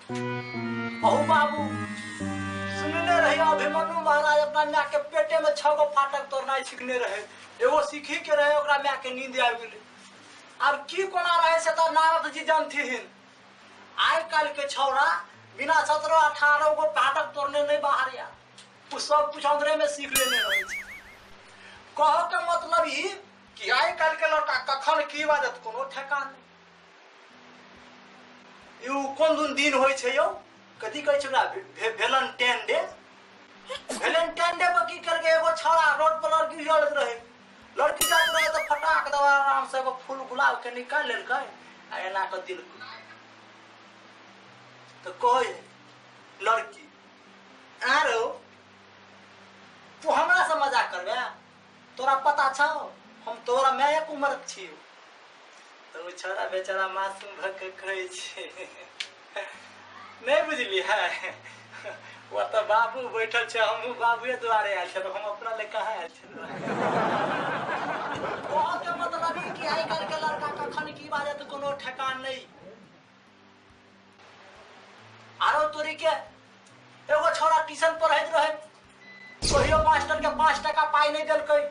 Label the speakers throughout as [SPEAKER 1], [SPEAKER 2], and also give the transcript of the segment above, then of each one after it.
[SPEAKER 1] अहू बाबू सुनने रही अभिमन्यु महाराज अपना माय के पेटे में छह गो फाटक तोड़नाइ सीखने रहे। एगो सीखी के रहे, ओकरा माय के नींद आबि गेलै। आब की कोना रहे से तऽ नारद जी जानथिन। आइ काल्हि के छौड़ा बिना 17 18 गो फाटक तोड़ने नहि बाहर आयल। ओ सब कुछ अंदरे में सीख लेने रहै छै। कहऽ के मतलब ई कि आइ काल्हि के लड़का कखन की बाजत कोनो ठेकान नहि। ई उ कोन दुन दिन होइ छै यौ, कथी कहै छै ओकरा, वेलेंटाइन डे। वेलेंटाइन डे पर की केलकै, एगो छौड़ा रोड पर लड़की चलैत रहै, लड़की जाइत रहै तऽ फटाक दबा आराम से एगो फूल गुलाब के निकालि लेलकै आ एना कऽ देलकै। तऽ कहै लड़की, आरो तू हमरा से मजाक करबे, तोरा पता छौ हम तोरा मायक उम्र छियौ। तऽ ओ छौड़ा बेचारा मासूम भऽ कऽ कहै छै, नहि बुझलियै, ओ तऽ बाबू बैठल छै, हमहूँ बाबुए दुआरे आयल छलहुँ, हम अपना लए कहाँ आयल छलहुँ। कहऽके मतलब ई कि आइ काल्हिके लड़का कखन की बाजत कोनो ठेकान नहि। आरो तोरी के एगो छौड़ा ट्यूशन पढ़ैत रहे, कहियो मास्टर के 5 टका पाइ नहि देलकै,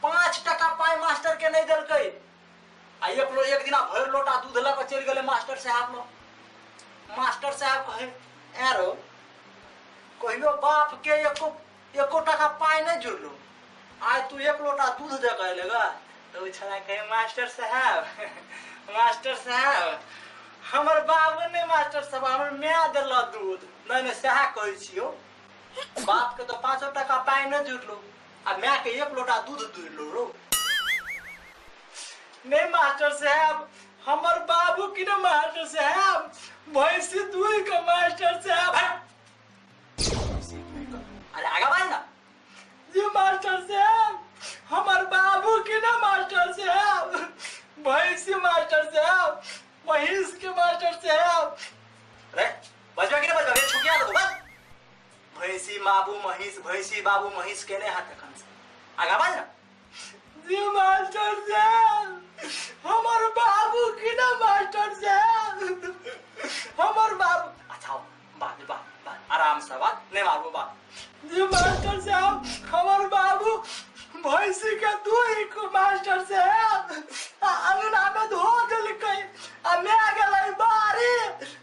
[SPEAKER 1] 5 टका पाइ मास्टर के नहि देलकै। आ एक लो एक दिना भरि लोटा दूध लऽ कऽ चलि गेलै मास्टर साहब लग। मास्टर साहब कहे, एरो कहियो बाप के एको एको टका पाइ नहि जुड़लो, आइ तू एक लोटा दूध दऽ कऽ एले गा। तऽ ओ छौड़ा कहे, मास्टर साहब, मास्टर साहब, हमर बाबू नहि मास्टर साहब, हमर माय देलक दूध। नहि नहि, सएह कहै छियौ, बाप के तऽ 5 टका पाइ नहि जुड़लो आ माय के एक लोटा दूध जुड़लो रो। नहीं मास्टर साहब, हमर बाबू की ना मास्टर साहब, भैंसी दूध के मास्टर साहब। अरे आगा बाज ना। जी मास्टर साहब, हमर बाबू की ना मास्टर साहब, भैंसी मास्टर साहब, महींस के मास्टर साहब। अरे बजबा की ना बजबा, छुकिया दो बस। भैंसी बाबू महींस, भैंसी बाबू महींस केने हाथ एखन से, आगा बाज ना। जी मास्टर साहब, हमर बाबू की ना मास्टर साहब, हमर बाबू। अच्छा बात बात बात, आराम से बात, नहीं मारबो बात। जी मास्टर साहब, हमर बाबू भैंसी के दूध को मास्टर साहब अंगना में धो देलकै आ मैं गेलै बारी,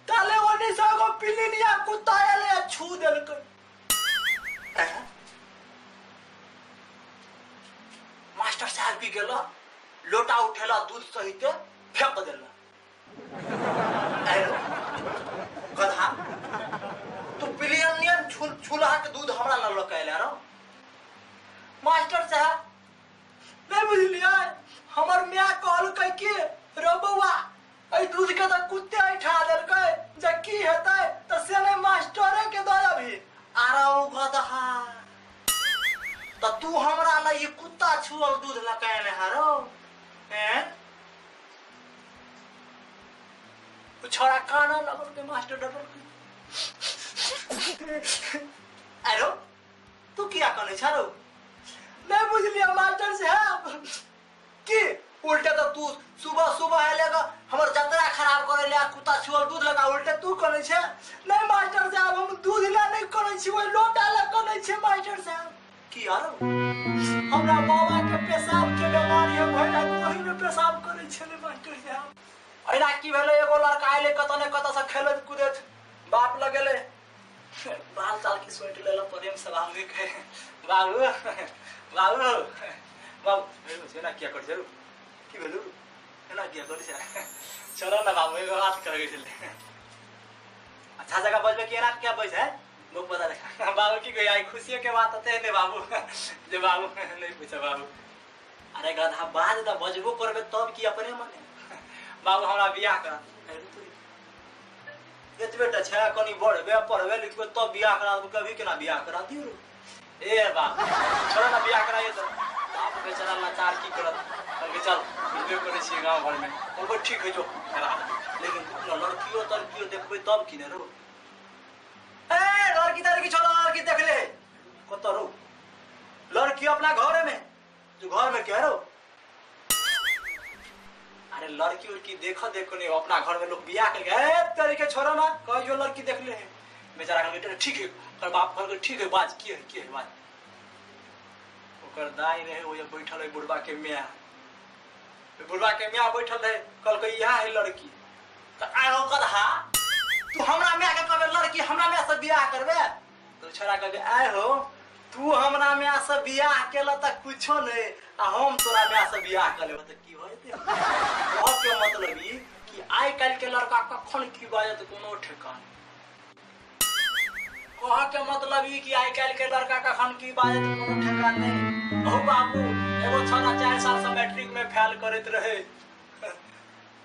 [SPEAKER 1] ताले ओनी से एगो पिलिनिया कुत्ता एलै आ छू देलकै। मास्टर साहब की गेल, लोटा उठेला दूध सहित फेंक देला। गधा, तू पिलियन छुलहा के दूध हमरा लग लऽ के एले रहो। मास्टर साहब नहीं बुझलियै, हमर माय कहलकै कि रो बौआ एहि दूध के तऽ कुत्ते ऐठा देलकै, जे की हेतै तऽ से नहि मास्टरे के दऽ अभी। आरो गधा, तऽ तू हमरा लए ई कुत्ता छुअल दूध लऽ के एने हरो? हैं? ओ छौड़ा कानऽ लगल के मास्टर डरल। आरो तू किया कनै छ रौ? नहीं बुझलियै मास्टर साहब, की उल्टे तो तू सुबह सुबह एलेगा हमर जतरा खराब करे ले, कुत्ता छुअल दूध लगा उल्टे तू कनै छे। नहीं मास्टर साहब, हम दूध ला नहीं कनै छी, ओइ लोटा ला कनै छे मास्टर साहब। की आरो हमरा बाबा के पेशाब के बीमारी है, भरि राति ओही में पेशाब करै छलै मास्टर साहब। एना की भेलै, एगो लड़का एलै कतऽ ने कतऽ से खेलैत कूदैत, बाप लग गेलै, बाल चाल की सोचि लेलक प्रेम से बाबू के, बाबू बाबू बाबू एना किया करै छै, की भेलू एना किया करै छै, चलो ना बाबू एगो बात करै छलै। अच्छा जगह बजबै कि एना किया बजै है, मुख बता दे बाबू। की कही, आई खुशिये के बात होते ने बाबू, जे बाबू नहीं पूछे बाबू। अरे गधा बाज त बजबो करबे तब की अपने मने। बाबू हमरा बियाह करा। एतबे टा छै, कनी बढ़बे पढ़बे लिखबे तब बियाह करा देबो, कभी केना बियाह करा दियौ रो। ए बाप छोड़ो ना बियाह कराइए तो। बाप बेचारा लाचार की करत, कहलकै चल बुझबे करै छियै गाँव घरमे, कहलकै ठीक है जो करा देबै, लेकिन लड़कियो तड़कियो देखबै तब की ने रो। ए लड़की तड़की छोड़ो, लड़की देख ले कतऽ रो, लड़की अपना घरे में, जो घर में कह रो। अरे लड़की उड़की देखो देखो नहीं, अपना घर में लोग बियाह कर गए तरीके छोड़ो ना, कहो लड़की देख ले। बेचारा कहलकै ठीक है, ओकर बाप कहलकै ठीक है बाज की है की है बाज। ओकर दाई रहे ओ बैठल रहे बुढ़बा के माय, बुढ़बा के माय बैठल रहे, कहलकै इएह है लड़की। तऽ आइ ओकर हा तू हमरा माय के कहबे लड़की, हमरा माय से बियाह करबे? तो छोरा कहलकै आइ हो तू हमरा माय से बियाह केल तऽ कुछो नहीं, आ हम तोरा माय से बियाह कर लेबे तऽ की भऽ जेतै? कहके मतलब ई कि आइ काल्हि के लड़का कखन की बाजत कोनो ठेकान। कह के मतलब ई कि आइ काल्हि के लड़का कखन की बाजत कोनो ठेकान नहीं। अहू बाबू एगो छोरा 4 साल से मैट्रिक में फेल करैत रहे,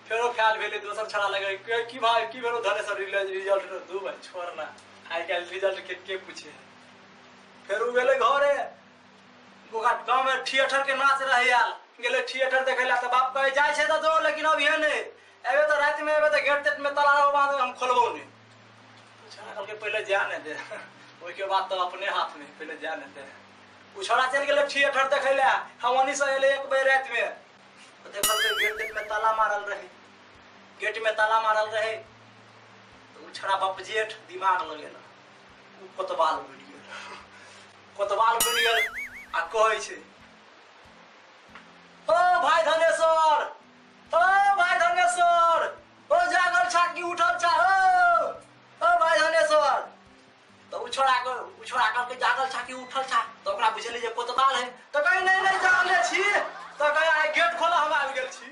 [SPEAKER 1] फेरो फेल भेलै, दोसर छोरा लगे की भाई की भेलो धनेसर रिजल्ट दू भाई छोड़ ना, आइ काल्हि रिजल्ट के पूछे। फेर उ गेलै घरे, गाँव में थिएटर के नाच रहे आयल, गेलै थिएटर देखे ला, तऽ बाप कहे जाइ छै तऽ जो, लेकिन अभिये नहीं एबे तऽ राति में एबे तऽ गेट तेट में ताला बांध हम खोलबो नहीं। छोरा कहलकै पहिले जा नहीं दे, ओहिके बाद तऽ अपने हाथ में, पहिले जा नहीं दे। उ छोरा चलि गेलै थिएटर देखे ला, हम ओनी से एलै 1 बजे राति में, तऽ देखलकै गेट तेट में ताला मारल रहे, गेट में ताला मारल रहे। तऽ उ छोरा बपजेठ दिमाग लगेलक, उ कोतवाल बनि गेल, कोतवाल बनि गेल आ कहै छै ओ भाई धनेश्वर, ओ भाई धनेश्वर, ओ जागल छा कि उठल छा, ओ भाई धनेश्वर। तऽ उ छोरा के उ छोरा कहलकै जागल छा कि उठल छा, तऽ ओकरा बुझेलै जे कोतवाल है, तऽ कहै नहीं नहीं जागले छी, तऽ कहै आइ गेट खोला हम आबि गेल छी।